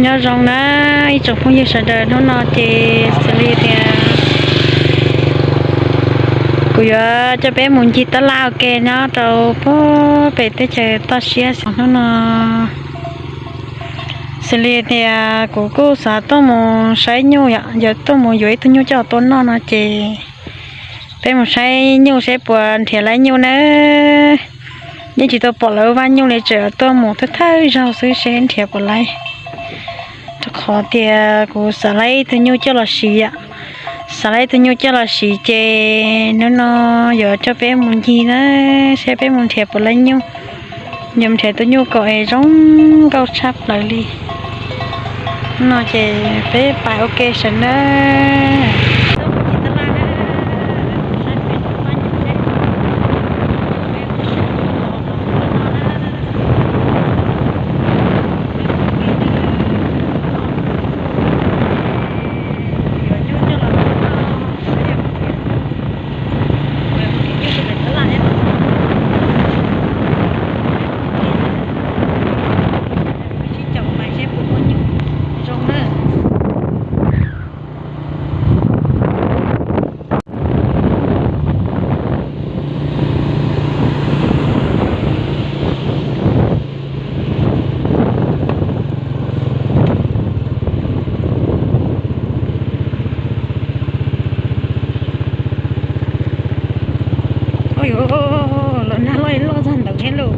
Nyob zoo na ib tsoom phooj ywg sawv daws, hnub no ces xws li tias kuv yuav coj peb mus ncig tab laj ua ke nyob rau puag pem teb chaws toj siab xwb hnub no. Xws li tias kuv kuj xav tuaj mus saib nyuj yom, yog tuaj mus yuav ib tug nyuj coj tua noj no ces peb mus saib nyuj seb puas nrhiav laib nyuj na. Yeej tsis tau pom lawv vaj nyuj li, tseem tuaj mus thawj thawj zaug xwb seb nrhiav puas laib. Rau qhov tias kuv xav laib ib tug nyuj coj los siv yom. Xav laib ib tug nyuj coj los siv ces hnub no yuav coj peb mus ncig na, seb peb mus nrhiav puas laib nyuj. Yuav nrhiav tus nyuj kom es zoo nkauj tshaj plaws li. No ces peb pais ua ke saib na. Ua yuav los nag loj loj txog ntawd thiab lauj.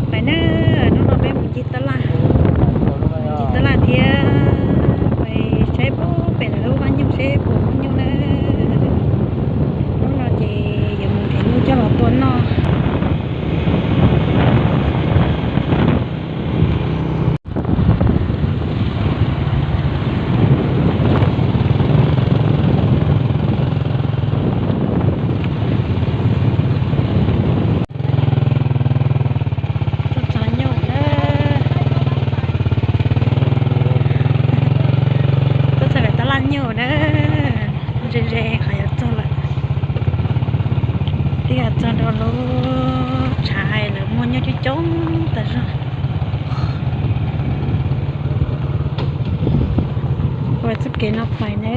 Pais na, hnub no peb mus ncig tab laj, ncig tab laj thiab pais saib puag pem lawv lub vaj nyuj seb puas muaj nyuj na. Hnub no ces yuav mus nrhiav nyuj coj los tua noj. Tuaj txog nyuj na. Tuaj txog pem tab laj nyuj na. Ze ze qhov yuav txog lawm. Twb yuav txog rau lub tshav lawv muag nyuj coob coob tas zog. Ua txoj kev no pais na.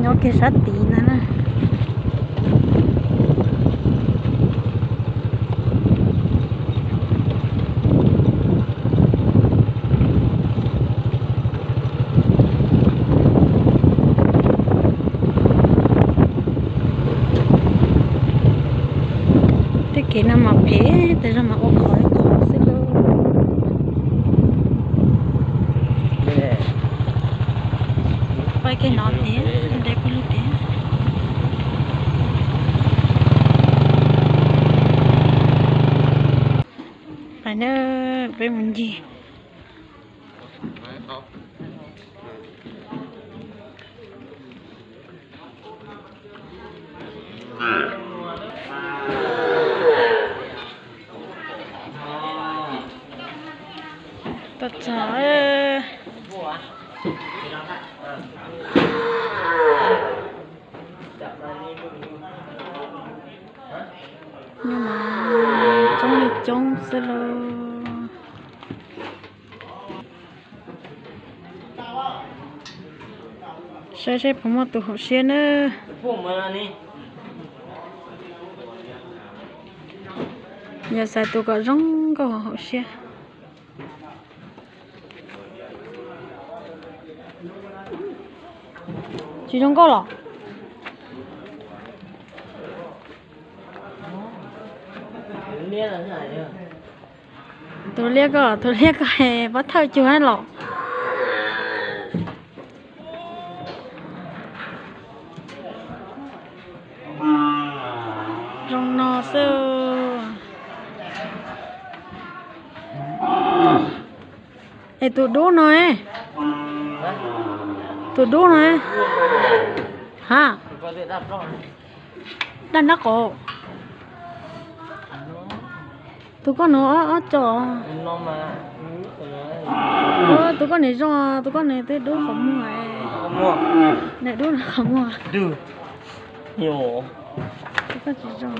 Nyob kiag sab tid ntag na. Tej kev no mas phem tas zog mas ua khov khov xwb lauj. Pais kiag no thiab, nres puag lug tiag. Pais na, peb mus ncig. Tuaj txog, nyuj mas coob li coob xwb lauj. Saib seb puas muaj tus haum siab na. Yog xaiv tus kom zoo nkauj haum siab. Tsis zoo nkauj los? Tus liab ko, tus liab ko, pab thawj cuag los. Zoo no xwb. Es tus dub no, tus dub no, ha, daj nab qaum. Tus koj no ob co. Tus koj no zoo, tus koj no twb dub qhov muag. Nws dub qhov muag. Tus koj tsis zoo.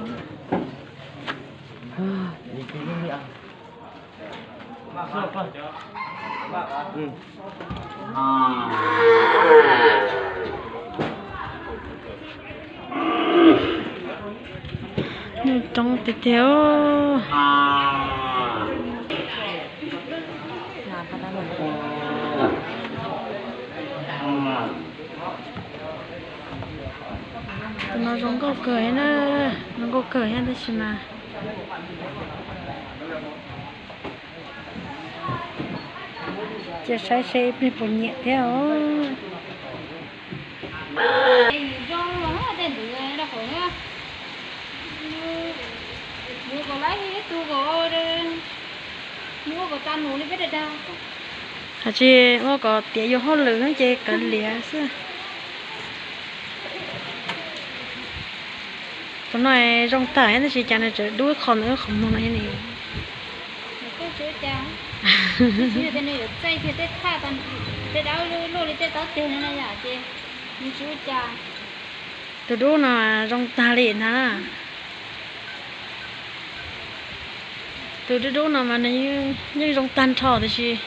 Nyuj roob tiag tiag. Tus no zoo nkauj kawg na, zoo nkauj kawg thiab tab sis mas cia saib seb ib pliag puas nyiam thiab os. Hais tsis ua kom tiav yus hauj lwm ces kav liam xwb. Tus no zoo tag tab sis cas nws tseem dub qhov ntawm qhov muag no ne. Tus dub no zoo tag li ntag. Tus dub dub no mas nws yeej zoo tag nrho tiam sis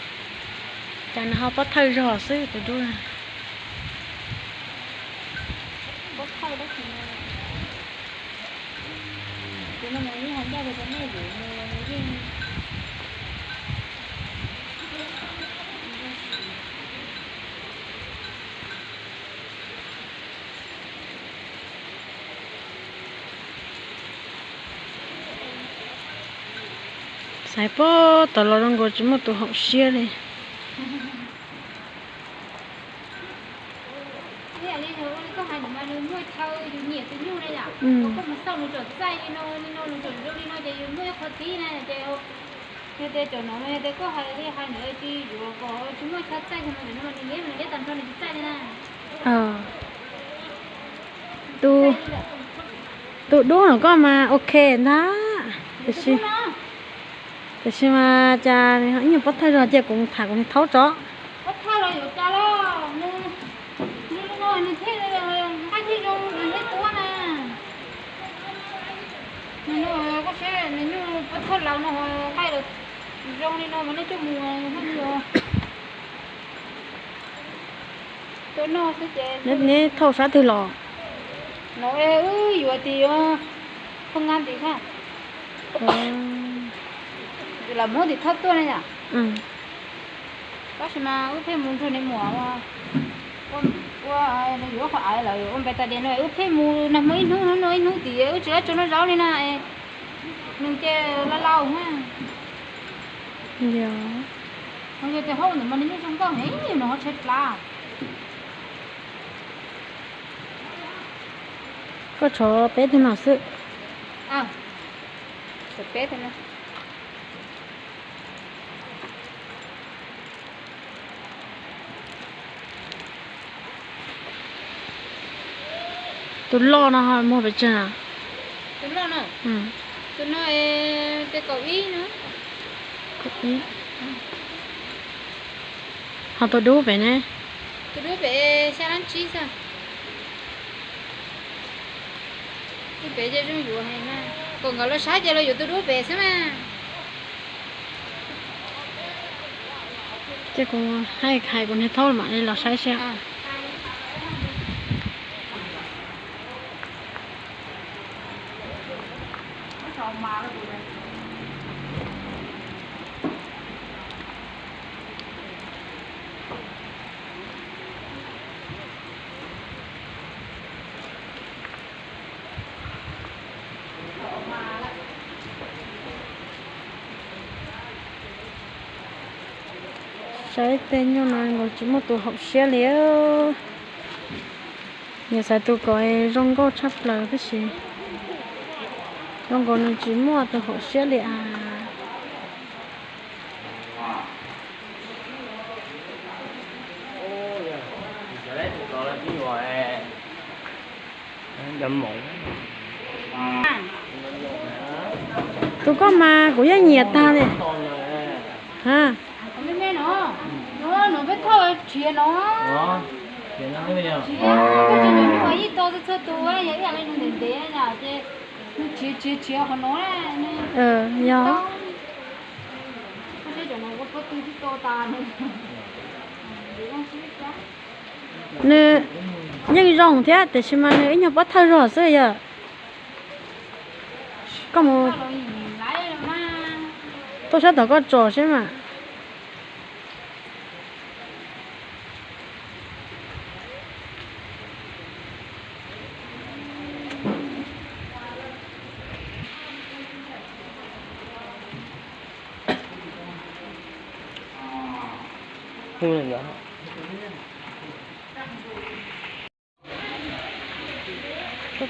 cas nws ho pob thawj zog xwb tus dub. Xaiv puag tom los zoo nkaus tsis muaj tus haum siab li. Ib yam li yog ua li koj hais ntawd mas nws muaj chaw yus nyiam tus nyuj na yom, koj mus xauj nws tseem txaij li no li no, nws tseem zoo li no ces yus muaj ib qho tib na ces yog tias cov no mas yog tias koj hais li hais ntawd tsis yuav kom tsis muaj chaw txaij no mas nws liab mas nws liab tag nrho nws tsis txaij li na. Tus dub no koj mas ok ntag. Tiam sis mas cas ib nyuag pob thawj zog cia kuv mus tham kuv niag thaub tso. Pob thawj los yuav cas los, nws no nws thiaj nqaij thiaj zoo nws thiaj tuab na. Nws no koj saib nws nyuj pob thawj laus no nqaij zoo li no mas nej coj mus. Neb thauj sab twg los? No wb yuav tias yuav thauj nqa tim sab, lam muab tim thauj tuaj na yom. Tab sis mas wb pheej mus nrog niam muam ua, yuav qhov av lawm ua npes tas diav no wb pheej mus nag hmo ib hnub hnub no ib hnub tim wb tsis dab tsi noj zaub li na. Nws ces laus laus na. Yog tias hauj ntawm mas nws yeej zoo nkauj heev, yog nws ho tshaib plab. Koj tshuav peb tug no xwb. Tus loj no muag pes tsawg? Tus loj no, tus no pes kaum ib no. Ho tus dub pem ne? Tus dub pem xya lab tsib xwb. Tus pem ces zoo yuav heev mas, kom nkawd los saib ces los yuav tus dub pem xwb mas. Ces kuv hais kuv niag thaub mam li los saib seb. Saib tej nyuj no nkaus tsis muaj tus haum siab li. Nyiam xaiv tus kom zoo nkauj tshaj plaws tab sis zoo nkaus nws tsis muaj tus haum siab li as. Tus koj mas kuv yeej nyiam tag li. Ha, no peb thauj rhiav no, rhiav, koj tsis nyiam nyuj yeej tau txhua tus, yog ib yam li nws ntev ntev ces nws rhiav rhiav rhiav qhov no. Yog. Nws yeej zoo thiab tiam sis mas nws ib nyuag pob thawj zog xwb yog. Koj mus tuaj sab tom koj tsom seb mas. Tuaj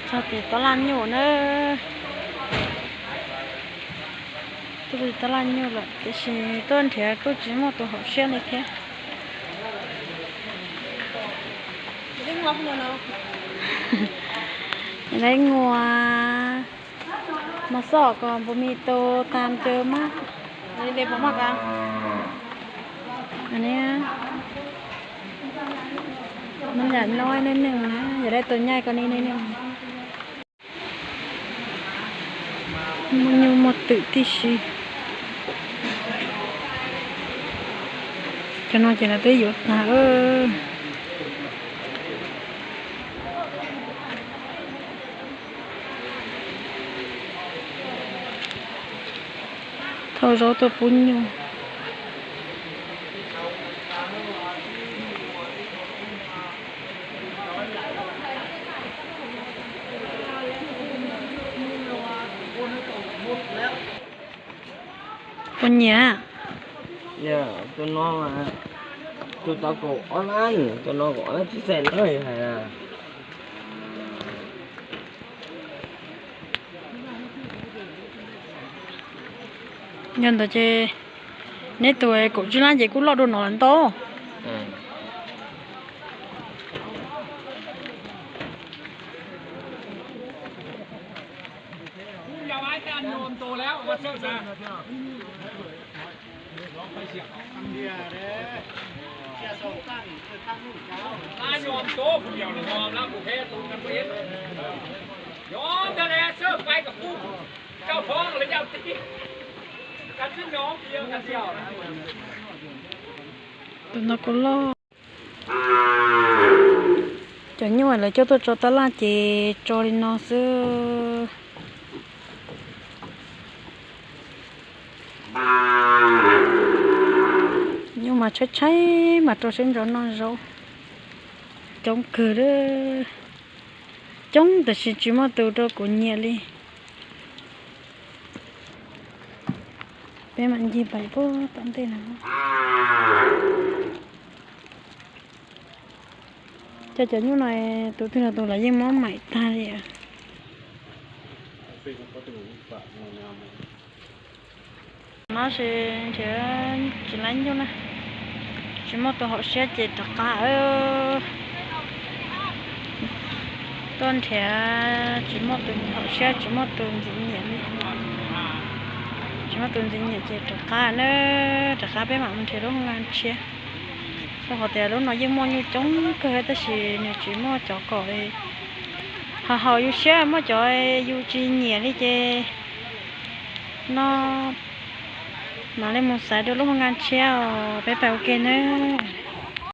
txog tim tab laj nyuj na. Tuaj txog tab laj nyuj lawm tiam sis tuaj nrhiav kuj tsis muaj tus haum siab li thiab. Lawv nguas mas xoj kom npus mis tus tas caw mab. Mab yam no neej neej na, yog dab tus nyaij ko ni neej neej. Muaj nyuj muaj twm tib si. Cov no ces lawv twb yuav tag. Thauj zaub tuaj pub nyuj. Puas nyiam? Tus no, tus tau kaum ob lab, tus no kaum ob lab tib xees ntawd hais. Yog ntawd ces neb tus kaum tsib lab ces kuj loj dua no lawm ntau. Tus no kuj loj. Cov nyuj lawv coj tuaj tso tab laj ces tso li no xwb. Nyuj mas tshaib tshaib mas rau siab ntso noj zaub. Coob kawg li. Coob tab sis tsis muaj tus rau kuv nyiam li. Peb mam ncig pais puag tom ntej no. Cov, cov nyuj no tus twg los tus los yeej mob maim tag li. No ces nrhiav tsis lab nyuj na, tsis muaj tus haum siab ces rov qab. Tuaj nrhiav tsis muaj tus haum siab, tsis muaj tus ntxim nyiam li. Tsis muaj tus ntxim nyiam ces rov qab na, rov qab peb mam mus nrhiav lub hoob nkas tshiab. Rau qhov tias lub no yeej muaj nyuj coob kawg tab sis nws tsis muaj cov kom ho haum yus siab, muaj cov yus tsis nyiam li ces no mam li mus xaiv dua lub hoob nkas tshiab os. Peb pais ua ke nawb.